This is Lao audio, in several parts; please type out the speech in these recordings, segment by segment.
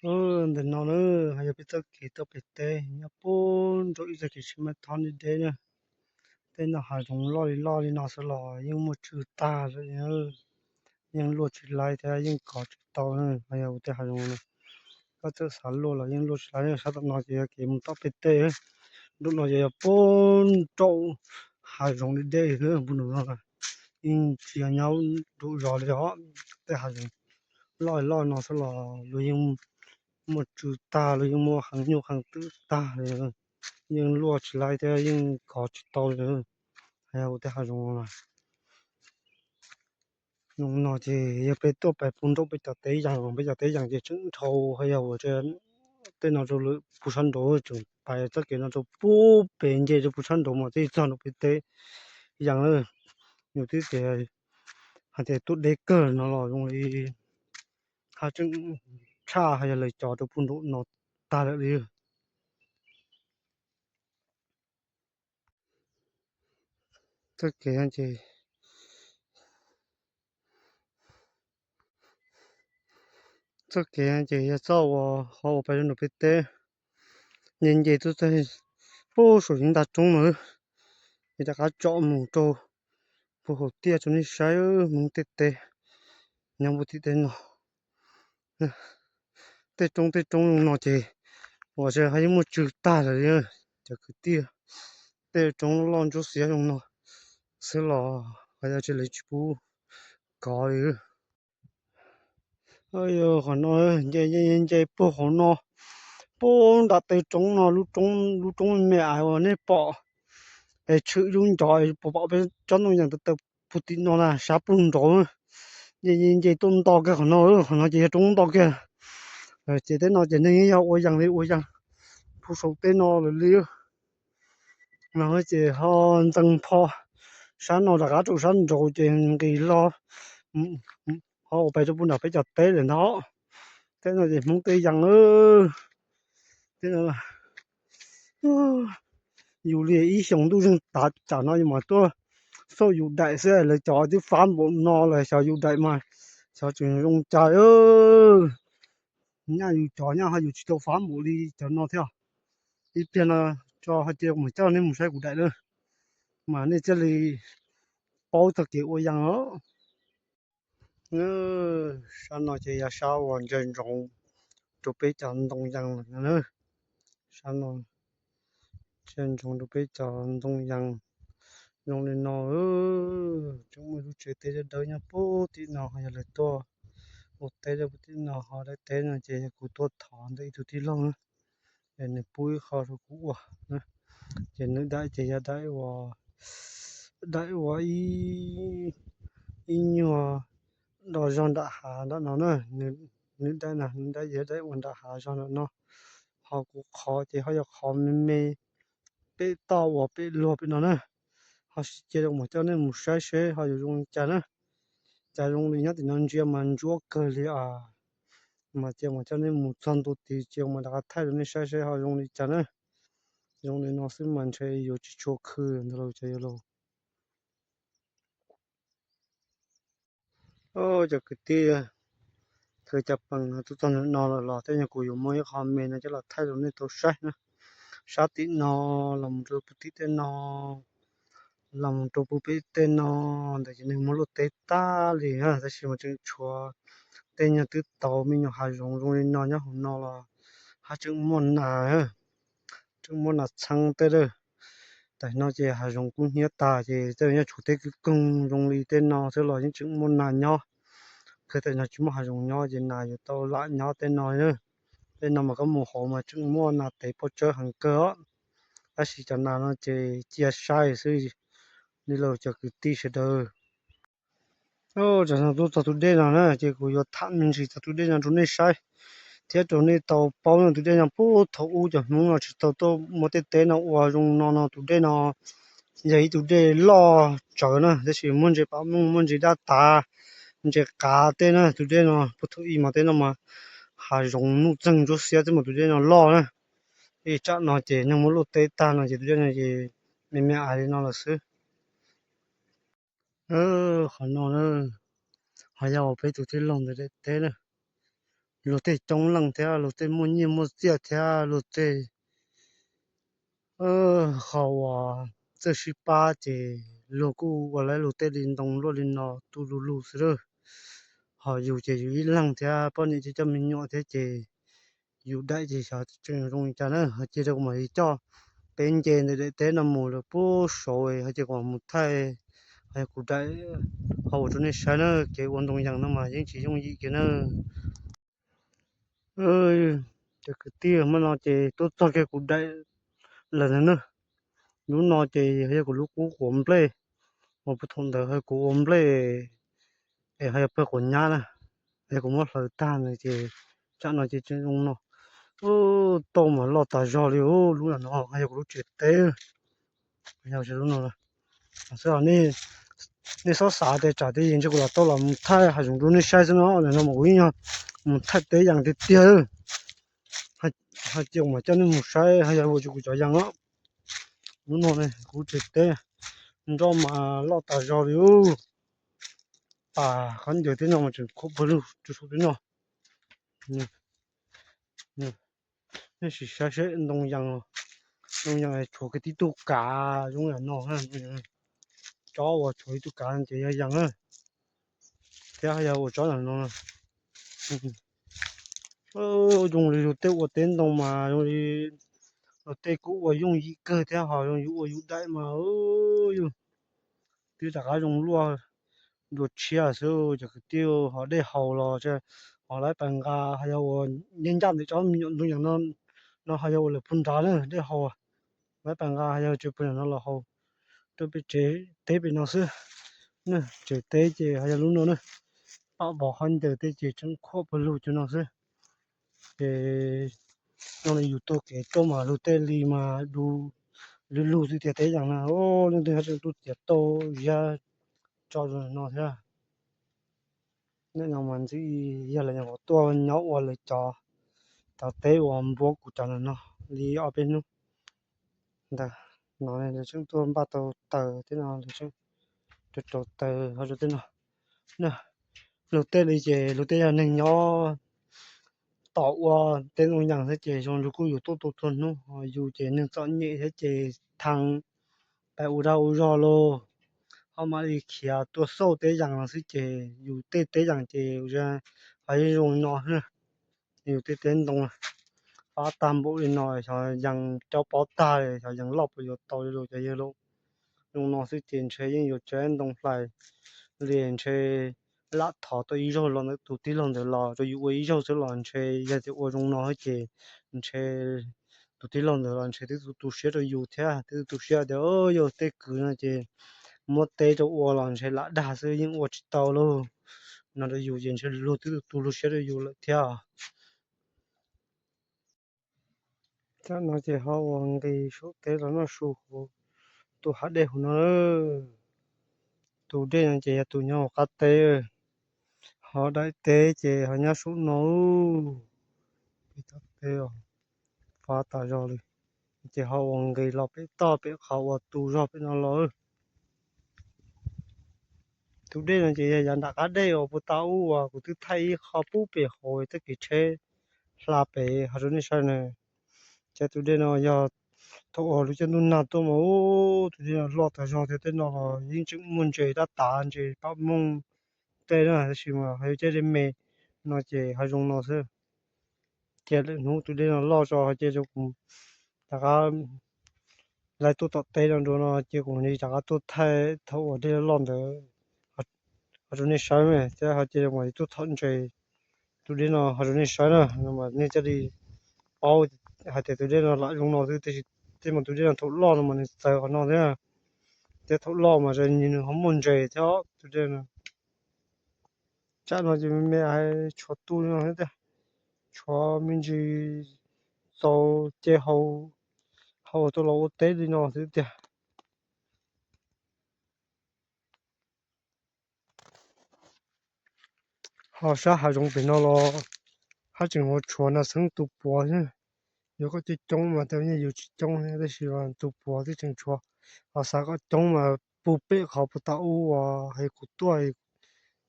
ເອີ ເດີນອນເອີ ຫາຍາເປເຕີເກຕົວເປເຕຍຍາປູນໂຕອີສະກິຊິມາທອນເດເນ ເຕນອນຫາຍລົງລໍລີລໍລີນອສະຫຼໍ ຍິງໝົດຈື່ຕາເລີຍເອີ ຍິງຫຼວດຊິໄລແທ້ ຍິງກອດຈຸໂຕເອີ ຫາຍາເຕຫາຍລົງນະ ກໍເຕີສາຫຼວດລະຍິງຫຼວດຊິໄລເອີ ຊາຕະນອນເຈຍາເກມຸຕອເປເຕຍເອີ ດຸນອນເຈຍາປູນໂຕຫາຍລົງເດເດເອີ ບຸນນະ ຍິງເຊຍຍາວດຸຢອເລີຍເອີ ແຕ່ຫາຍລົງ ລໍຍລ້ອຍນອສະຫຼໍ ຫຼືຍິງໝົດຈື່ຕາ ຫຼືຍິງໝົດຄັງຍຸຄັງຕື້ຕາ ຍິງຫຼວດຊິໄລແທ້ ຍິງກອດຈິໂຕເລີຍ ໃຫ້ເອົາແຕ່ຫາລົງມາ ນົງນໍເຈ ຢ່າໄປຕົວະໄປປຸນໂຕໄປຈະເຕຍັງ ໄປຈະເຕຍັງເຈ ຈຶ່ງເທົ່າໃຫ້ເອົາເຈ ເຕນອນໂຕລະຜູ້ຊັນໂດ ຈຶ່ງໄປຕະເກນອນໂຕປູເປນເຈ ໂຕຜູ້ຊັນໂດມາເຕຈອນໂຕໄປເຕຍັງເລີຍ ຢູ່ທີ່ເຕ ຫາເຕຕຸດເດເກີນອນລອ ລົງລີ ເຮົາຈຶ່ງຖ້າໃຫ້ເລີຍຈອດໂຕພຸ້ນໂຕນອນຕາເລີຍ ຕະເກນເຈ ຕະເກນເຈ ຢາເຈົ້າວ່າເຮົາໄປໂດນໂດເປເຕ ເຢັນເຈຕຸໃຈ ໂອ້ ສູງຍິງຕາຈົງເລີຍ ມີແຕ່ກາເຈາະໝູໂຕ ໂອ້ໂຫ ເຕຍໂຕນີ້ໃຊ້ເອີ ມຶງເຕເຕ ຍັງບໍ່ຕິດເດເນາະ ເຕຈົງ ເຕຈົງລົງເນາະເຈ ວ່າຈະໃຫ້ໝົດຈື່ຕາເລີຍເດີ ຈະຄືເຕຍ ເຕຈົງລອນຈຸເສຍລົງເນາະ ເສຍຫຼໍ ໃຫ້ເອົາເຈເລີຍຈິປູກອເລີຍ ເອີຍ ໂອ້ ຂອນອນເອີຍ ເຢັນໆໆ ໂປ້ ຂອນອນ ໂປ້ ດາເຕຈົງນອ ລູກຈົງ ລູກຈົງແມ່ອາຍວ່າເນເປາະ ໄອ້ຊຶຍຸງຈອຍ ປະປະເປັນຈອນນົງຢ່າງເຕີບ ພຸດຕິນອນນະ ຊາປຸງໂຕ ເຢັນໆ ເຢັນ ໂຕນຕອກແກຂອນອນເອີຍ ຂອນອນເຈຕົງຕອກແກ ເອີ ເຈເຕນອນ ເຈເນຍອວຍຍັງເລີຍ ອວຍຍັງ ຜູ້ຊົງເຕນອນເລີຍ ມາເອີຍ ເຈຮອນຕັງພໍ ຊານອນຕະກາໂຕຊານໂຕ ເຈກີລໍ ເຮົາໄປຈະປຸນນະ ໄປຈະເຕເລີຍເນາະ ເຕນອນ ເຈມົງເຕຍັງເອີຍ ເຕນອນ ຢູເລອີຊົງດູຈຶ່ງຕາຈານອຍມາຕົວ ໂຊຢູໄດເຊເລີຍຈອດຢູ່ຟາມບົນນອເລີຍ ຊາວຢູໄດມາ ຊາວຈຶ່ງລົງຈາເອີ ຍາຢູ່ຈອຍາຫາຢູ່ຈິໂຕຟາມບຸລີຈານອເທວ ອີພຽນລະຈອຫາເຈໝູເຈົ້າໃນໝູໄຊກູໄດເລີ ມາໃນຈະລີເປົາຕະເກໂອຍັງເນາະ ເອີ ຊານອເຈຍາຊາວອນເຈີນຈົງ ໂຕເປຈານດົງຍັງເນີ ຊານອ ເຈີນຈົງໂຕເປຈານດົງຍັງ ຍົງເລີຍເນາະ ເອີ ຈົງມືລູເຈເຕເດີຍາປູຕິນອ ຫາຍາເລີຕົວ ໂອເຕເດີປຸຕິນອ ຫາໄດ້ເຕນອ ເຈຍາກູຕົວຖອນໄດ້ອີໂຕຕິລອງ ເອີ ເນປຸຍເຂົ້າໂຕກູອວນະ ເຈນຶກໄດ້ ເຈຍາໄດ້ວ່າ ໄດ້ວ່າອີ ອີຍົວ ດອກຈອນດະຫາດອກເນາະ ນຶກ ນຶກໄດ້ນະ ນຶກໄດ້ ເຈໄດ້ອວນດະຫາຈອນດອກເນາະ ເຮົາກູຂໍ ເຈເຮົາຢາກຂໍເມ ເປຕອວເປລົວເປັນເນາະ ເຮົາຊິເຈດອກໝູເຈົ້າໃນໝູໄຊເຊ ເຮົາຢູ່ໂຮງຈານະ ຈາໂຮງລີຍາຕິນອນເຈຍມານຈົວເກີເລອາ ມາເຈມາເຈົ້າໃນໝູຊອນໂຕຕີ ເຈມາດາກາໄທໂລໃນໄຊເຊ ເຮົາໂຮງລີຍຈານະ ໂຮງລີຍນອນຊຶມານໄຊໂຍຈິໂຊຄືນໂລຈາໂຍໂລ ໂອ້ ຈະກະຕິ ເຄີຍຈະປັງນະ ຕຸຕອນນອນຫຼໍ ແຕ່ຍັງກູຢູ່ມໍຍຄອມເມັນນະ ຈະລະໄທໂລໃນໂຕໄຊນະ ຊາຕິນອ ລຳໂຕປຸຕິເຕນອ ລຳໂຕປຸປິເຕນອ ແຕ່ຈະນຶງມໍໂລເຕຕາລີນະ ແຕ່ຊິມາຈຶ່ງຊົວ ເຕຍາຕຶໂຕ ມີຍອຫາລົງ ລົງລີນອນ ຍອຫູນອລະ ຫາຈຶ່ງມ່ວນນາ ເອີ ຈຶ່ງມ່ວນນາຊັງເຕເດີ ແຕ່ນອເຈຫາຈົງກຸເຮຍຕາເຈ ເຈົ້າຍາຊູເຕກຶກກຶງ ລົງລີເຕນອ ເທື່ອລອຍຈຶ່ງມອນນາຍອ ເຄືແຕ່ນອຈິມອຫາຈົງຍອ ເຈນາຢູ່ໂຕລະຍອເຕນອເດີ ເຕນອມາກະໝູໂຫມາຈຶ່ງມອນນາເຕໂປເຈີຫັງເກີອ ອາຊີຈະນານອເຈ ເຈຍຊາຍຊື່ ນີ້ໂລຈະຄືຕີຊະເດີ. ໂອ້ ຈະນຳຕູຕາຕູເດນານະ ເຈກູໂຍທາມິນຊີຕາຕູເດນາຕູເນຊາຍ ເທຍໂຕເນໂຕເປົານະຕູເດນາ ປູໂທອູຈະນຸງນະ ຊິໂຕໂຕໂມເຕເຕນະ ອວາລຸງນອນະຕູເດນາ ໃຫຍ່ຕູເດຫຼໍ່ເຈີນະ ເດຊິມົນເຈປາມຸງ ມົນເຈດາຕາ ເຈກາເຕນະຕູເດນາ ພຸດທູອີມາເຕນະມາ ຫາຍົງນຸຈັ່ງໂຈເຊຍເຕມາຕູເດນາຫຼໍ່ນະ ເອຈະນອເຈ ຍັງໂມໂລເຕຕານະ ເຈຕູເດນາເຈ ແມ່ແມ່ອາຍເດນາລະຊື. ເອີ ຂໍນອນເອີ ຫາຢາກອອກໄປຕູເຕລົງເດເຕເດີ ລຸກເຕະຈົງຫຼັງແທ້ ລຸກເຕະມົ້ວເຫຍມົ້ວເສຍແທ້ ລຸກເຕະ ເອີ ເຂົາວ່າເຈີຊິປ້າເຈ ລຸກກູວ່າແລະ ລຸກເຕະລິນດົງລົດລິນນໍຕູລູລູຊະເດີ ເຮົາຢູ່ເຈຢູ່ອີ່ຫຼັງແທ້ ປ້ອນນີ້ເຈົ້າມີຫຍໍ້ແທ້ເຈ ຢູ່ໄດ້ເຈຊາຈຶ່ງລົງຈາເນີ ເຮົາເຈດອກມາອີ່ຈໍ ເປັນເຈນເດເຕນຳໝູເລີ ປູໂຊຍ ເຮົາເຈກວ່າໝູໄທ ໃຫ້ກູໄດ້ ເຮົາໂຕນີ້ຊະເນີ ເກອວນດົງຍັງນຳມາ ຍິງຊິຍົງຍິເກເນີ ເອີຍ ຈະຄືຕິມັນເນາະເຈ ໂຕຕອນແກກູໄດ້ລະນະເນີ ລູກນ້ອງເຈ ເຮົາຢາກກູລູກກູຂວມເປ ບໍ່ປະທົງເດີ ເຮົາກູອວມເປ ເອີ ເຮົາຢາກເປີດກົນຍານະ ເຮົາກູມາເລີຕານເຈ ຈະເນາະເຈ ຈະລົງເນາະ ໂອ້ ໂຕມາຫຼໍ່ຕາຈອລີ ໂອ້ ລູກນະເນາະ ເຮົາຢາກກູເຈເຕ ເຮົາຈະລຸ້ນເນາະ ເສື້ອນີ້ ນີ້ຊອສາແຕ່ຈາແຕ່ເຢັນຈະກຸລາໂຕລະ ມັນໄທຫາຈຸງດູນີ້ໃຊ້ຊະເນາະ ເນາະ ມັນອຸຍເນາະ ມັນໄທເຕະຢ່າງເຕະເຕຍ ຫາ ຫາເຈີມາເຈົ້ານີ້ມັນໃຊ້ ຫາຢາບໍ່ຈຸກຸຈອຍັງເນາະ ໜູນ້ອຍນີ້ ກູເຕະເຕະ ມັນຈອມມາຫຼໍ່ຕາຈອຢູ່ ປາຄັນເດີເຕະເນາະ ມັນຈະຄົບເບິ່ງຈຸສຸດເນາະ ນີ້ ນີ້ Nó xì xà xế đông dần rồi. Đông dần này chuột cái tí tu cả, giống là nó ha. Chó và chuột tí tu cả thì dần á. Thế hay là ổ chó là nó. Ơ, dùng đi dùng tết ua tết đông mà dùng đi dùng tết cũ ua dùng dị cơ thế hả, dùng dị ua dị đại mà ơ dùng. Tí chả cá dùng lua. ໂດດເຊຍເຊີ ຈະຄືຕິວ ເຮົາໄດ້ເຮົາລອ ຈະເຮົາໄລ່ປັນກາ ເຮົາຢາກວ່າ ຍັງຢ້ານທີ່ເຈົ້າມີຫຍັງໂດນຫຍັງນັ້ນ ເນາະ ເຮົາຢາກວ່າເລີຍພຸ້ນດາເນີ ໄດ້ເຮົາ ໄລ່ປັນກາ ເຮົາຢາກເຈີເພິ່ນເນາະ ລະເຮົາ ໂຕໄປເຈເຕເປັນນອກເຊີ ເນີ ເຈເຕເຈ ເຮົາຢາກຮູ້ເນາະ ເນີ ປະບໍ່ຄັນເດີເຕເຈ ຈັ່ງຄວບເພິ່ນຮູ້ຈັ່ງນອກເຊີ. ເອ ນ້ອງຢູ່ໂຕເກໂຕມາ ລູເຕລີມາດູ ລູລູຊິເຕເຕຫຍັງນະ ໂອ້ ເລື່ອງເຕເຕເຕໂຕ ຢ່າຈອດເນາະ ແນະນຳມັນຊິ ຢ່າລະຫຍັງຕົວເນາະ ວ່າເລີຍຈອ ຕາເຕວ່າບວກກູຈານະເນາະ ລີເອົາເປັນໜູ ດາ ນອນເລີຍ ເຊິ່ງຕົວບາໂຕເຕີເຕເນາະ ເຊິ່ງໂຕເຕີເຮົາຈະເຕເນາະ ນະ ລູເຕລີເຈ ລູເຕຍາໜຶ່ງຍອ ຕໍ່ວ່າເຕັນອົງຫຍັງເສເຈ ຊົງລູກູຢູ່ໂຕໂຕທົນໜູ ຢູ່ເຈໜຶ່ງເຈາະເຍະເສເຈ ທາງໄປອຸດາອຸຢໍໂລ ເຮົາມາອີເຄຍຕົວໂຊເຕຫຍັງເສເຈ ຢູ່ເຕເຕຫຍັງເຈ ຈະໃຫ້ລົງນອນເນາະ ຢູ່ເຕເຕຕົງ ປາຕາມບຸອີກໜ້ອຍ ຊອຍຍັງເຈົ້າປອຕາຍ ຊອຍຍັງລອບປະໂຫຍດຕໍ່ຢູ່ໂລກຈະເຍໂລ ລຸງນ້ອງຊິເຈນເຊຍິ່ງຢູ່ແຈ້ນຕົງໄຟ ລຽນເຊ ລະຖອຕອີໂຈລອນຕູຕິລອນເດີລາ ຈະຢູ່ອວຍອີໂຈເຊລອນເຊ ຢາກຈະອວຍລຸງນ້ອງໃຫ້ເຈນເຊ ຕູຕິລອນເດີລານເຊ ຕິຕູເຊຕະຢູ່ແທ້ ຕິຕູເຊເດີ ໂຍເຕກືນະເຈ ໝົດເຕຈະອວຍລອນເຊລະດາເຊຍິ່ງອວຍຈິເຕົາໂລ ນອນຕະຢູ່ເຢັນເຊລູຕິຕູລູເຊຕະຢູ່ແທ້. ຈາກນັ້ນເຈເຮົາຫວັງດີຊຸເຕລະເນາະ ຊູໂຮ ຕູຫາເດຫູເນາະ ຕູເດນັ້ນເຈ ຕູຍອກາເຕ ເຮົາໄດ້ເຕເຈ ເຮົາຍາຊຸເນາະ ປີຕາເຕ ຟ້າຕາຢໍລີ ເຈເຮົາຫວັງດີລອເປຕໍ່ເປເຂົາວ່າຕູຢໍເປນອາລອ ຕູເດນເຈ ຢານດາກາເດ ອອ ປູຕາອູວ່າ ກູຕື້ໄທເຂົາປູເປໂຮຍ ຕະກີເຊ ລາເປ ຮາໂຕນິຊາເນ ເຈຕູເດນເນາະ ຢາໂທອອ ລູກຈະນຸນນາໂຕມາ ໂອ ຕູເດນເນາະ ຫຼໍ່ຕາຢໍເຕເຕເນາະ ຍິງຈຶ່ງມຸນເຈ ຕາຕານເຈ ປະມົງເຕເນາະ ຊິມາ ໃຫ້ເຈໄດ້ເມເນາະ ເຈ ຮາຍົງເນາະ ເຊີ ເຈເລີຍໜູຕູເດນເນາະ ຫຼໍ່ຈອ ເຈຈົກ ຕາກາ ໄລ່ຕູ້ຕໍ່ເຕນຳໂດນເນາະ ເຈກຸມນີ້ຈາກຕູ້ໄທ ເທົ່າອວດເດລອນເດີ ເຮົາໂດນນີ້ໃຊ້ແມ່ ແຕ່ເຮົາເຈມາຕູ້ເທາະເຈ ຕູເດນເນາະ ເຮົາໂດນນີ້ໃຊ້ນະ ມານີ້ຈະດີ ເອົາ ຫາແຕ່ຕູເດນເນາະ ລະລົງເນາະ ແຕ່ ແຕ່ມາຕູເດນເນາະ ໂທລອນມານີ້ໃສ່ເຂົາເນາະ ແຕ່ໂທລອນມາຈະຍິນເຮົາມົນເຈ ເທາະຕູເດນເນາະ ຈະເນາະ ຈະແມ່ໃຫ້ຊົດຕູ້ເນາະ ແຕ່ ຊວາມິນຈີໂຕເຈເຮົາ ເຮົາໂຕລາໂອເຕດີເນາະ ເຕ ເຮົາຊາຫາຈົງເປັນເນາະລອ ເຮົາຈຶ່ງຫົວຊວນນະ ເຊິ່ງຕູປົວ ຢູ່ກໍຈິຈົງມາ ແຕ່ວ່າຢູ່ຈິຈົງ ແຕ່ຊິວ່າຕູປົວທີ່ຈຶ່ງຊວນ ເຮົາຊາກໍຈົງມາ ປູເປເຂົາປູຕາອູວ່າ ໃຫ້ກູຕົວ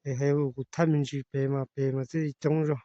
ໃຫ້ ໃຫ້ກູທັນມິນຈີເປມາ ເປມາທີ່ຈິຈົງ ຈະ